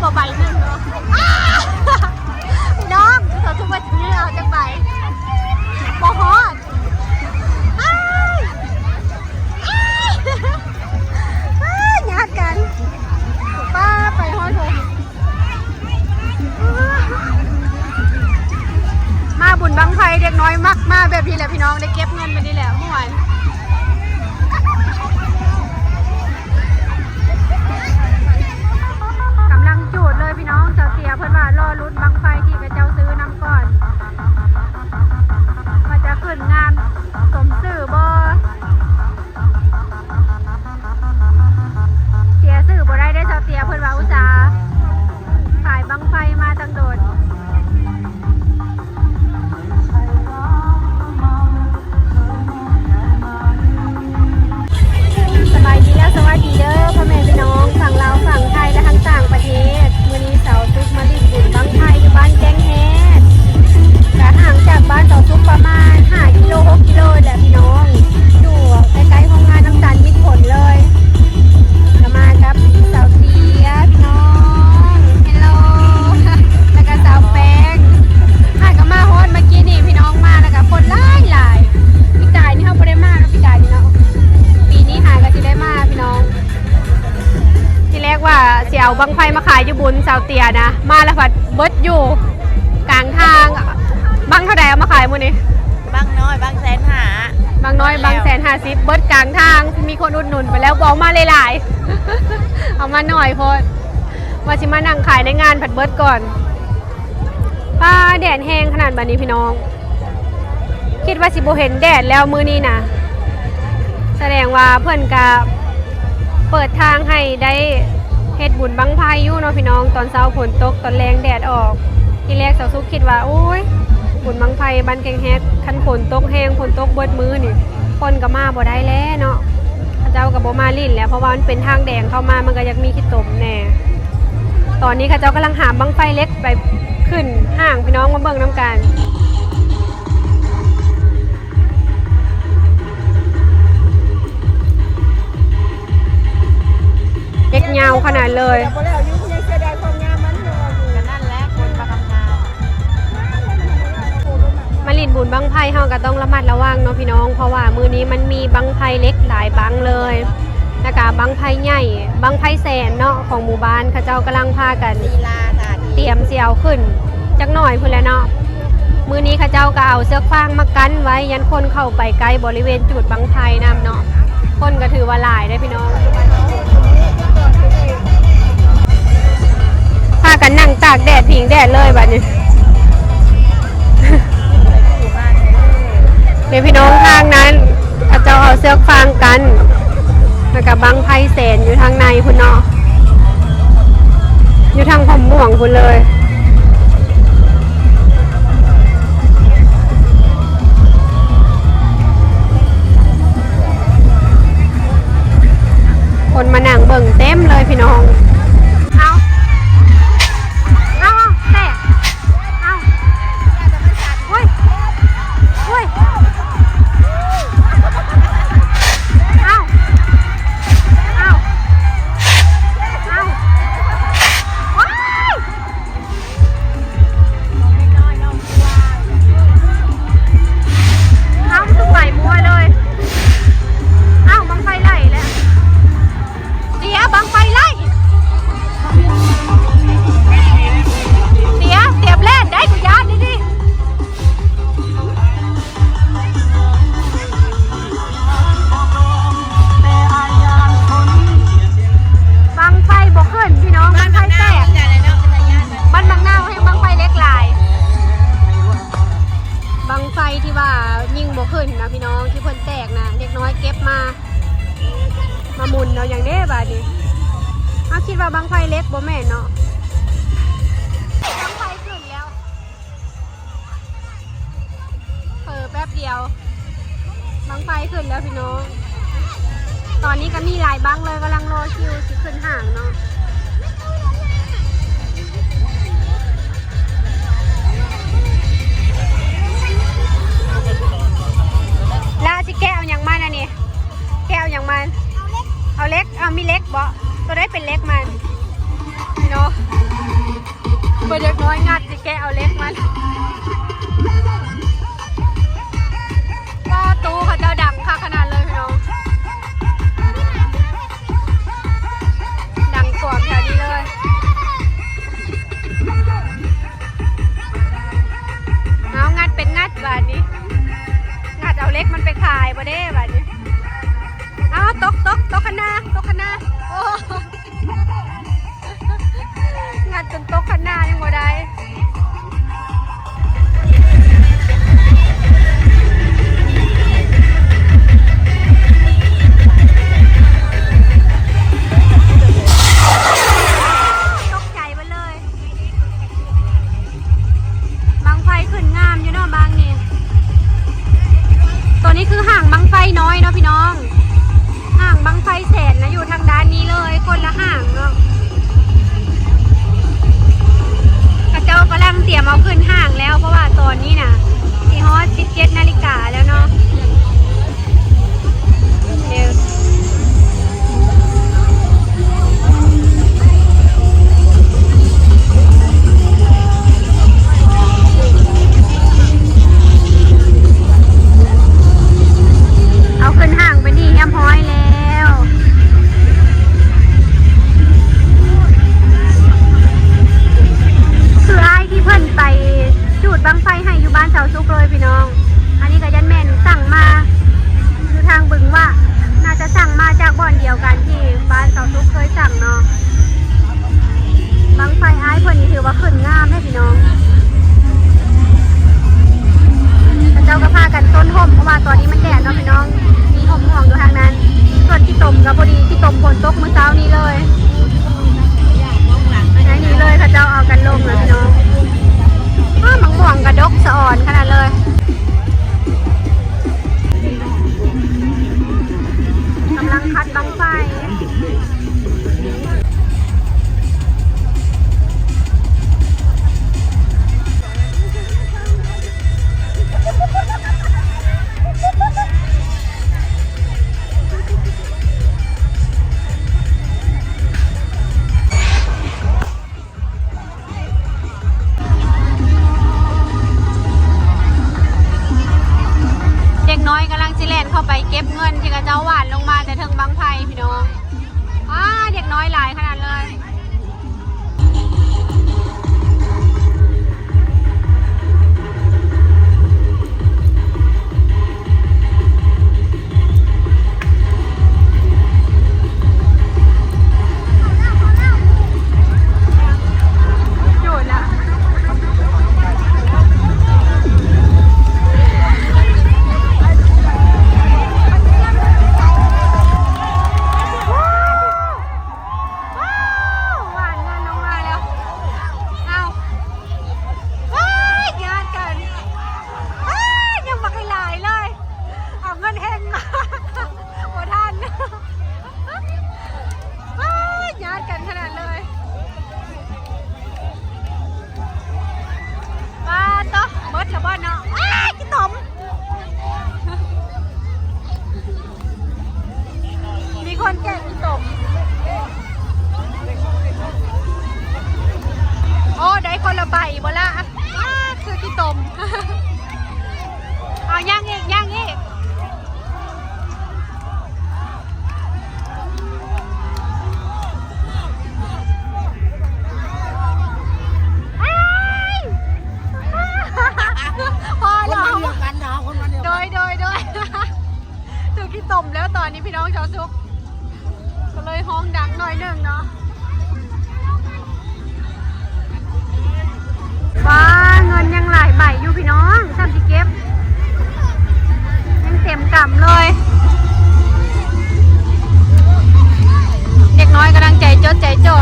ບໍ່ໃບໜຶ່ງເນາະ ພີ່ນ້ອງ ເຂົາທຸກວ່າຊິເອົາຈັກໃບ ບໍ່ຮອດ ອ້າຍ ອ້າຍ ຍາດກັນ ປ້າ ໄປຮອດພຸ້ນ. ມາບຸນບັ້ງໄຟ ເດັກນ້ອຍມັກມາແບບນີ້ແຫຼະພີ່ນ້ອງ ໄດ້ເກັບເງິນແບບນີ້ແຫຼະ ມ່ວນ. ກຳລັງຈູດເລີຍພີ່ນ້ອງ ສາວເຕຍເພິ່ນວ່າລໍລຸ້ນບັ້ງໄຟທີ່ເຂົາເຈົ້າຊື້ນຳກ່ອນ ວ່າຈະຂຶ້ນງາມສົມຊື່ບໍ່. ເສຍຊື່ບໍ່ໄດ້ເດ້ ສາວເຕຍເພິ່ນວ່າອຸດສ່າຂາຍບັ້ງໄຟມາຕັ້ງດົນ. ສະບາຍດີແລ້ວ ສະຫວັດດີເດີພໍ່ແມ່ພີ່ນ້ອງ ຝັ່ງລາວ ຝັ່ງໄທ ແລະ ທັງຕ່າງປະເທດ. ມື້ນີ້ສາວສຸກມາຫຼິ້ນບຸນບັ້ງໄຟຢູ່ບ້ານແກ້ງແຮດ ກະຫ່າງຈາກບ້ານສາວສຸກປະມານຫ້າກິໂລ ຫົກກິໂລແຫຼະພີ່ນ້ອງ ຢູ່ໃກ້ໆໂຮງງານນ້ຳຕານມິດຜົນເລີຍ. ກະມາກັບສາວເຕຍພີ່ນ້ອງ ເຮລໂລ ແລ້ວກະສາວແປ້ງ ຫາກະມາຮອດມື້ກີ້ນີ້ພີ່ນ້ອງ ມາແລ້ວກະຄົນຫຼາຍໆ. ປີກາຍນີ້ເຮົາບໍ່ໄດ້ມາເນາະ ປີກາຍນີ້ເນາະ ປີນີ້ຫາກະຊິໄດ້ມາພີ່ນ້ອງ. ທີແລກວ່າຊິເອົາບັ້ງໄຟມາຂາຍຢູ່ບຸນສາວເຕຍນະ ມາແລ້ວພັດເບິດຢູ່ກາງທາງ. ບັ້ງເທົ່າໃດເອົາມາຂາຍມື້ນີ້? ບັ້ງນ້ອຍບັ້ງແສນຫ້າ ບັ້ງນ້ອຍບັ້ງແສນຫ້າສິບ ເບິດກາງທາງ. ມີຄົນອຸດໜູນໄປແລ້ວ ບໍ່ເອົາມາຫຼາຍໆ ເອົາມາໜ້ອຍໂພດ ວ່າຊິມານັ່ງຂາຍໃນງານພັດເບິດກ່ອນ. ປ້າ ແດດແຮງຂະໜາດບາດນີ້ພີ່ນ້ອງ ຄິດວ່າຊິບໍ່ເຫັນແດດແລ້ວມື້ນີ້ນະ. ສະແດງວ່າເພິ່ນກະເປີດທາງໃຫ້ໄດ້ເຮັດບຸນບັ້ງໄຟຢູ່ເນາະພີ່ນ້ອງ. ຕອນເຊົ້າຝົນຕົກ ຕອນແລງແດດອອກ. ທີແລກສາວສຸກຄິດວ່າ ໂອ້ຍ ບຸນບັ້ງໄຟບ້ານແກ້ງແຮດ ຄັນຝົນຕົກແຮງ ຝົນຕົກເບິດມື້ນີ້ ຄົນກະມາບໍ່ໄດ້ແລ້ວເນາະ. ເຂົາເຈົ້າກະບໍ່ມາຫຼິ້ນແລ້ວ ເພາະວ່າມັນເປັນທາງແດງເຂົ້າມາ ມັນກະຢາກມີຂີ້ຕົມແດ່. ຕອນນີ້ເຂົາເຈົ້າກຳລັງຫາມບັ້ງໄຟເຫຼັກໄປຂຶ້ນຫ້າງ ພີ່ນ້ອງມາເບິ່ງນຳກັນ. ເຫຼັກຍາວຂະໜາດເລີຍ. ມາຫຼິ້ນບຸນບັ້ງໄຟເຮົາກະຕ້ອງລະມັດລະວັງເນາະພີ່ນ້ອງ ເພາະວ່າມື້ນີ້ມັນມີບັ້ງໄຟເຫຼັກຫຼາຍບັ້ງເລີຍ ແລ້ວກະບັ້ງໄຟໃຫຍ່ ບັ້ງໄຟແສນເນາະ ຂອງໝູ່ບ້ານ ເຂົາເຈົ້າກຳລັງພາກັນຕຽມຊິເອົາຂຶ້ນຈັກໜ້ອຍພຸ້ນແຫຼະເນາະ. ມື້ນີ້ເຂົາເຈົ້າກະເອົາເຊືອກຟາງມາກັ້ນໄວ້ ຢ້ານຄົນເຂົ້າໄປໃກ້ບໍລິເວນຈູດບັ້ງໄຟນຳເນາະ. ຄົນກະຖືວ່າຫຼາຍເດ້ພີ່ນ້ອງ. ພາກັນນັ່ງຕາກແດດພິງແດດເລີຍບາດນີ້. ເດ້ພີ່ນ້ອງ ທາງນັ້ນເຂົາເຈົ້າເອົາເຊືອກຟາງກັ້ນ ແລ້ວກະບັ້ງໄຟແສນຢູ່ທາງໃນພຸ້ນເນາະ ຢູ່ທາງຮ່ມມ່ວງພຸ້ນເລີຍ. ຄົນມານັ່ງເບິ່ງເຕັມເລີຍພີ່ນ້ອງ. ເອົາ ເອົາ ເອົາ ແຕກ ເອົາ ໂອ້ຍ ໂອ້ຍ ເອົາ ເອົາ ເອົາ ໂອ້ຍ. ເອົາ ຄືໄປມົວເລີຍ. ເອົາ ບັ້ງໄຟໄຫຼແລ້ວ. ເສຍ ບັ້ງໄຟໄຫຼ. ເສຍ ຕຽມແລ່ນໄດ້ ກູຢ້ານນີ້. ບັ້ງໄຟບໍ່ຂຶ້ນພີ່ນ້ອງ ບັ້ງໄຟແຕກ. ບ້ານບັກນາວແຮ່ງບັ້ງໄຟເຫຼັກຫຼາຍ. ບັ້ງໄຟທີ່ວ່າຍິງບໍ່ຂຶ້ນນະພີ່ນ້ອງ ທີ່ເພິ່ນແຕກນະ ເດັກນ້ອຍເກັບມາ ມາໝຸນເອົາຫຍັງເດ້ບາດນີ້. ເຮົາຄິດວ່າບັ້ງໄຟເຫຼັກ ບໍ່ແມ່ນເນາະ. ບັ້ງໄຟຂຶ້ນແລ້ວ. ເຜີແປັບດຽວ ບັ້ງໄຟຂຶ້ນແລ້ວພີ່ນ້ອງ. ຕອນນີ້ກະມີຫຼາຍບັ້ງເລີຍ ກຳລັງລໍຄິວຊິຂຶ້ນຫ້າງເນາະ. ລະຊິແກະເອົາຫຍັງມານະນີ້? ແກະເອົາຫຍັງມານ? ເອົາເຫຼັກ ເອົາ ມີເຫຼັກເບາະ? ໂຕໃດເປັນເຫຼັກມານ? ພີ່ນ້ອງ ແກະເອົາເຫຼັກມັນ. ປະຕູເຂົາເຈົ້າດັງຄັກຂະໜາດເລີຍພີ່ນ້ອງ. ດັງກວມແຖວນີ້ເລີຍ. ເອົາ ງັດເປັນງັດບາດນີ້. ງັດເອົາເຫຼັກມັນໄປຂາຍບໍ່ເດ້ບາດນີ້. ເອົາ ຕົກ ຕົກ ຕົກຄັນນາ ຕົກຄັນນາ. ໂອ້ ງັດຈົນຕົກຄັນນາຍັງບໍ່ໄດ້. ຕົກໃຈເບິດເລີຍ. ບັ້ງໄຟຂຶ້ນງາມຢູ່ເນາະບັ້ງນີ້. ຕົວນີ້ຄືຫາງບັ້ງໄຟນ້ອຍເນາະພີ່ນ້ອງ. ຫາງບັ້ງໄຟແສນນະ ຢູ່ທາງດ້ານນີ້ເລີຍ ຄົນລະຫາງເນາະ. ເຂົາເຈົ້າກຳລັງຕຽມເອົາຂຶ້ນຫາງແລ້ວ ເພາະວ່າຕອນນີ້ນະ ຊິຮອດສິບເຈັດນາລິກາແລ້ວເນາະ. ເອົາຂຶ້ນຫາງໄປນີ້ຮຽບຮ້ອຍແລ້ວ. ຄືອ້າຍທີ່ເພິ່ນໄປຈູດບັ້ງໄຟໃຫ້ຢູ່ບ້ານຊາວສຸກເລີຍພີ່ນ້ອງ. ອັນນີ້ກໍຍັນແມ່ນສັ່ງມາຢູ່ທາງບຶງວະ ໜ້າຈະສັ່ງມາຈາກບ່ອນດຽວກັນທີ່ບ້ານຊາວສຸກເຄີຍສັ່ງເນາະ. ບັ້ງໄຟອ້າຍເພິ່ນນີ້ຖືວ່າຂຶ້ນງາມເດ້ພີ່ນ້ອງ. ເຂົາເຈົ້າກໍພາກັນຕົ້ນຮົ່ມ ເພາະວ່າຕອນນີ້ມັນແດດເນາະພີ່ນ້ອງ. ມີຮົ່ມຮ່ວງຢູ່ທາງນັ້ນ. ສ່ວນຂີ້ຕົມກໍພໍດີ ຂີ້ຕົມຝົນຕົກມື້ເຊົ້ານີ້ເລີຍ. ໃນນີ້ເລີຍ ເຂົາເຈົ້າເອົາກັນລົງແລ້ວພີ່ນ້ອງ. ອ້າ ໝາກມ່ວງກະດົກສະອອນຂະໜາດເລີຍ. ກຳລັງຄັດບັ້ງໄຟ. ເດັກນ້ອຍກຳລັງຊິແລ່ນເຂົ້າໄປເກັບເງິນທີ່ເຂົາເຈົ້າຫວ່ານລົງມາແຕ່ເທິງບັ້ງໄຟພີ່ນ້ອງ. ອ້າ ເດັກນ້ອຍຫຼາຍຂະໜາດເລີຍ. ວ້າວ ຫວ່ານເງິນລົງມາແລ້ວ. ເອົາ ເຮີ້ຍ ຍາດກັນ. ເຮີ້ຍ ຍັງບັກຫຼາຍເລີຍ. ເອົາເງິນເຮັງ ບໍ່ທັນ. ເຮີ້ຍ ຍາດກັນຂະໜາດເລີຍ. ປາໂຕ ເບິດລະບໍ່ເນາະ. ອ້າ ຂີ້ຕົມ. ມີຄົນແກະຂີ້ຕົມ. ໂອ້ ໄດ້ຄົນລະໃບບໍ່ລະ. ອ້າ ຄືຂີ້ຕົມ. ເອົາ ຍ່າງອີກ ຍ່າງອີກ. ອ້າຍ ພໍແລ້ວ. ຄົນບ້ານດຽວກັນເນາະ ຄົນບ້ານດຽວກັນ. ໂດຍ ໂດຍ ໂດຍ. ຖືກຂີ້ຕົມແລ້ວຕອນນີ້ພີ່ນ້ອງຊາວສຸກ ກໍເລີຍຮ້ອງດັງໜ້ອຍໜຶ່ງເນາະ. ວ້າ ເງິນຍັງຫຼາຍໃບຢູ່ພີ່ນ້ອງ ຊ່ຳຊິເກັບ ຍັງເຕັມກຳເລີຍ. ເດັກນ້ອຍກຳລັງໃຈຈົດໃຈຈໍ່.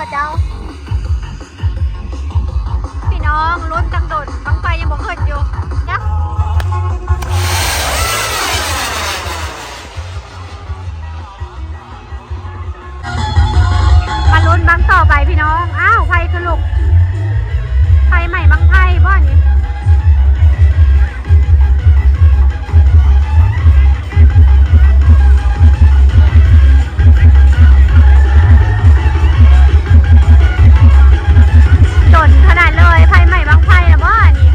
ພະເຈົ້າ ພີ່ນ້ອງ ລຸ້ນຕັ້ງດົນ ບັ້ງໄຟຍັງບໍ່ຂຶ້ນຢູ່ ຍັງ ມາລຸ້ນບັ້ງຕໍ່ໄປພີ່ນ້ອງ. ອ້າວ ໄຟຄືລຸກ ໄຟໄໝ້ບັ້ງໄຟບໍ່ນີ້? ດົນຂະໜາດເລີຍ ໄຟໄໝ້ບັ້ງໄຟລະບໍ່ນີ້?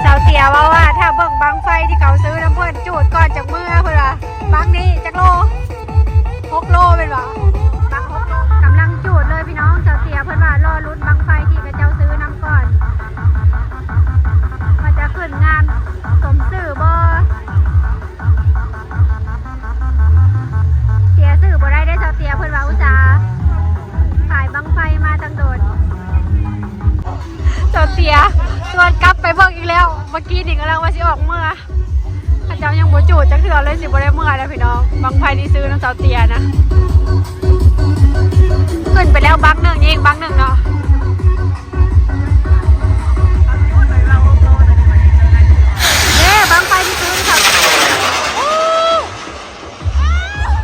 ສາວເຕຍເວົ້າວ່າ ຖ້າເບິ່ງບັ້ງໄຟທີ່ເຂົາຊື້ນຳເພິ່ນ ຈູດກ່ອນຈັ່ງເມືອ ເພິ່ນວ່າ. ບັ້ງນີ້ຈັກໂລ? ຫົກໂລແມ່ນບໍ່? ບັ້ງຫົກໂລ ກຳລັງຈູດເລີຍພີ່ນ້ອງ. ສາວເຕຍເພິ່ນວ່າ ລໍລຸ້ນບັ້ງໄຟທີ່ເຂົາເຈົ້າຊື້ນຳກ່ອນ ວ່າຈະຂຶ້ນງາມສົມຊື່ບໍ່? ເສຍຊື່ບໍ່ໄດ້ເດ້ ສາວເຕຍເພິ່ນວ່າ ອຸດສ່າຂາຍບັ້ງໄຟມາຕັ້ງດົນ. ສາວເຕຍຊວນກັບໄປເບິ່ງອີກແລ້ວ. ເມື່ອກີ້ນີ້ກຳລັງວ່າຊິອອກເມືອ ເຂົາເຈົ້າຍັງບໍ່ຈູດຈັກເທື່ອເລີຍ ຊິບໍ່ໄດ້ເມືອແລ້ວພີ່ນ້ອງ. ບັ້ງໄຟທີ່ຊື້ນຳສາວເຕຍນະ ຂຶ້ນໄປແລ້ວບັ້ງໜຶ່ງ ອີກບັ້ງໜຶ່ງເນາະ. ເດ້ ບັ້ງໄຟທີ່ຊື້ນຳສາວເຕຍ. ໂອ້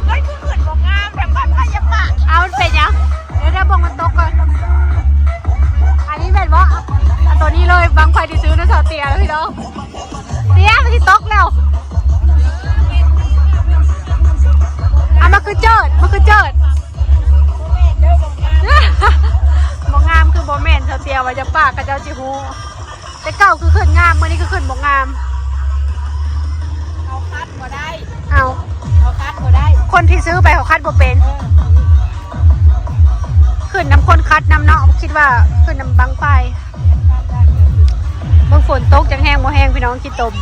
ມັນຄືຂຶ້ນບໍ່ງາມແທ້ ບັ້ງໄຟຢາກປະ. ເອົາ ມັນເປັນຫຍັງ? ດຽວ ດຽວເບິ່ງມັນຕົກກ່ອນ. ອັນນີ້ແມ່ນບໍ່? ອັນໂຕນີ້ເລີຍ ບັ້ງໄຟທີ່ຊື້ນຳສາວເຕຍນະພີ່ນ້ອງ. ເຕຍ ມັນຊິຕົກແລ້ວ. ເອົາ ມັນຄືເຈີດ ມັນຄືເຈີດ. ບໍ່ງາມຄືບໍ່ແມ່ນ ສາວເຕຍວ່າຢ່າປາກ ເຂົາເຈົ້າຊິຮູ້. ແຕ່ເກົ່າຄືຂຶ້ນງາມ ມື້ນີ້ຄືຂຶ້ນບໍ່ງາມ. ເຮົາຄັດບໍ່ໄດ້ ເອົາ ເຮົາຄັດບໍ່ໄດ້ ຄົນທີ່ຊື້ໄປເຂົາຄັດບໍ່ເປັນ. ເອີ ຂຶ້ນນຳຄົນຄັດນຳເນາະ ຄິດວ່າຂຶ້ນນຳບັ້ງໄຟ. ເບິ່ງຝົນຕົກຈັ່ງແຮງບໍ່ແຮງ ພີ່ນ້ອງ ຂີ້ຕົມ.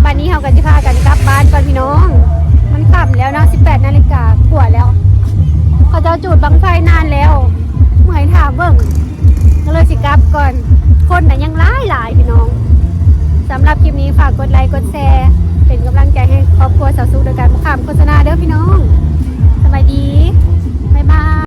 ບັດນີ້ເຮົາກໍຊິພາກັນກັບບ້ານກ່ອນພີ່ນ້ອງ ມັນຄ່ຳແລ້ວເນາະ ສິບແປດນາລິກາກວ່າແລ້ວ. ເຂົາເຈົ້າຈູດບັ້ງໄຟນານແລ້ວ ເມື່ອຍຖ້າເບິ່ງ ກໍເລີຍຊິກັບກ່ອນ. ຄົນນະຍັງຫຼາຍໆ ພີ່ນ້ອງ. ສຳລັບຄລິບນີ້ຝາກກົດໄລກົດແຊ ເປັນກຳລັງໃຈໃຫ້ຄອບຄົວສາວສຸກໂດຍການບໍ່ຂ້າມໂຄສະນາເດີພີ່ນ້ອງ. ສະບາຍດີ ບາຍບາຍ.